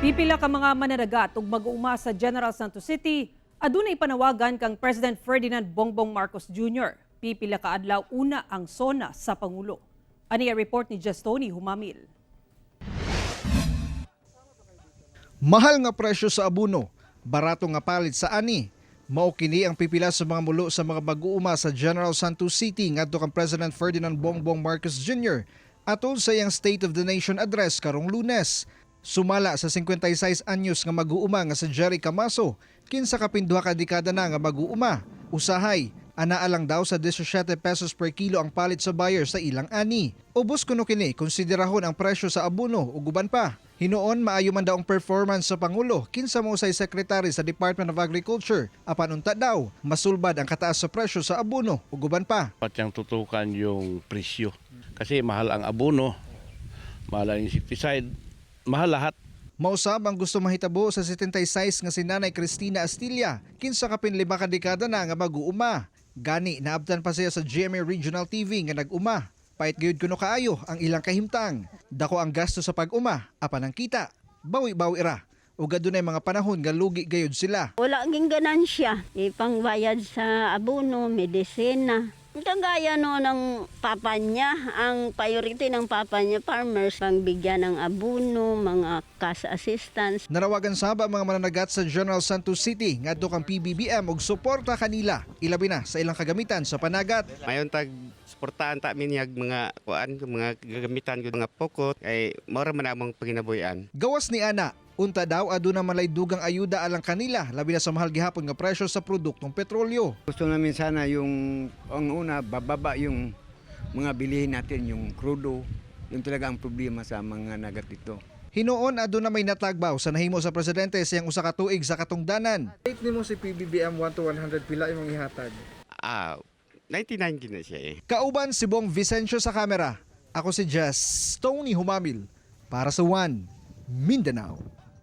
Pipila ka mga mananagat ug mag-uuma sa General Santos City adunay panawagan kang President Ferdinand Bongbong Marcos Jr. Pipila ka adlaw una ang SONA sa pangulo. Ani ang report ni Jestony Humamil. Mahal nga presyo sa abono, barato nga palit sa ani. Mao kini ang pipila sa mga mulo sa mga mag-uuma sa General Santos City ngadto kang President Ferdinand Bongbong Marcos Jr. atol sa iyang State of the Nation Address karong Lunes. Sumala sa 56 anyos nga mag-uuma nga si Jerry Camaso, kinsa kapin 2 ka dekada na nga mag-uuma. Usahay, anaa lang daw sa 17 pesos per kilo ang palit sa buyer sa ilang ani. Ubos kuno kini konsiderahon ang presyo sa abono ug uban pa. Hinuon maayo man daw ang performance sa pangulo kinsa mo say secretary sa Department of Agriculture, apan unta daw masulbad ang kataas sa presyo sa abono ug uban pa. Dapat niyang tutukan yung presyo. Kasi mahal ang abono, mahal ang insecticide, mahal lahat. Mausab ang gusto mahitabo sa 76 nga si Nanay Cristina Astilla, kinsa kapin 5 ka dekada na nga mag-uuma. Gani naabtan pa siya sa GMA Regional TV nga nag-uma. Pait gayud kuno kaayo ang ilang kahimtang. Dako ang gasto sa pag-uma, apan ang kita. Bawi-bawi ra. Ug adunay mga panahon nga lugi gayud sila. Wala ging ganansya. Ipangbayad sa abono, medisina. Kagaya no ng papa niya, ang priority ng papa niya, farmers, pangbigyan ng abono, mga cash assistance. Nanawagan sab ang mga mananagat sa General Santos City ngadto kang PBBM og suporta kanila, ilabi na sa ilang kagamitan sa panagat. Mayon tag suportahan ta mi niyag mga kuan, mga gagamitan ko, mga pukot, kay mao ra man among panginabuhian. Gawas ni ana, unta daw aduna malay dugang ayuda alang kanila, labi na sa mahal gihapon nga presyo sa produktong petrolyo. Gusto namin sana yung ang una, bababa yung mga bilihin natin, yung krudo, yung talaga ang problema sa mga nagat dito. Hinuon aduna may natagbaw sa nahimo sa presidente sa iyang usa ka tuig sa katungdanan. Rate nimo si PBBM 1 to 100, pila imong ihatag? Ah, 99 gina siya eh. Kauban si Bong Vicencio sa kamera. Ako si Jess Tony Humamil para sa One Mindanao.